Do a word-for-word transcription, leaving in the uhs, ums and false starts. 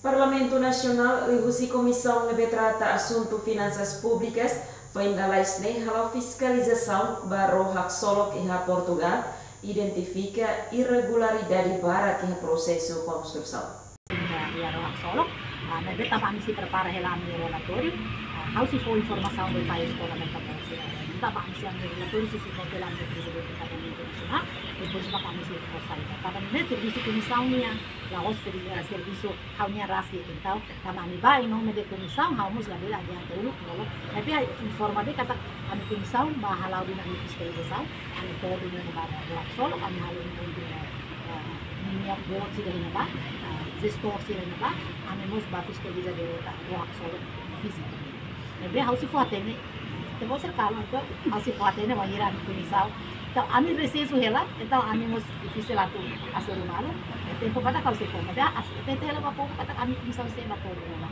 Parlamentu Nasionál liuhusi Komisaun ne'ebé trata asuntu finansas públikas foin lalais ne'e hala'o fiskalizasaun ba ró haksolok iha Portugál, identifika irregularidade barak iha prosesu konstrusaun. Iha, iha ró haksolok, ah, ne'ebé tanba ami sei prepara hela ami-nia relatóriu, ah, ha'u sei fó informasaun ba fai eskola mereka polisi. Tanba ami sei ami-nia relatóriu sei suporta hela ami-nia Prezidente Parlamentu Nasionál, depois ba ami sei fó sai. Tanba ne'e servisu komisaun nian, la'ós servi-, eh, servisu ha'u-nia rasik, entaun, tanba ami bá em nome de komisaun, ha'u mós labele adianta uluk, bolo. Tapi ha'u informa de'it katak ami komisaun bá hala'o duni ami fiskalizasaun, ami to'o duni ami bá ró haksolok, ami halo enkontru, eh, ninia boot sira iha ne'ebá, eh, jestór sira iha ne'ebá, ami mós bá fiskaliza direta ró haksolok fíziku. Ne'ebé ha'u sei fó hatene, te bosir kalu entaun ha'u sei fó hatene bainhira ami komisaun. Entaun ami resesu hela, entaun ami mós difisil atu hasoru malu. Tempu katak ha'u sei fó, maibé as-, hatete hela ba povu katak ami komisaun sei bá to'o duni.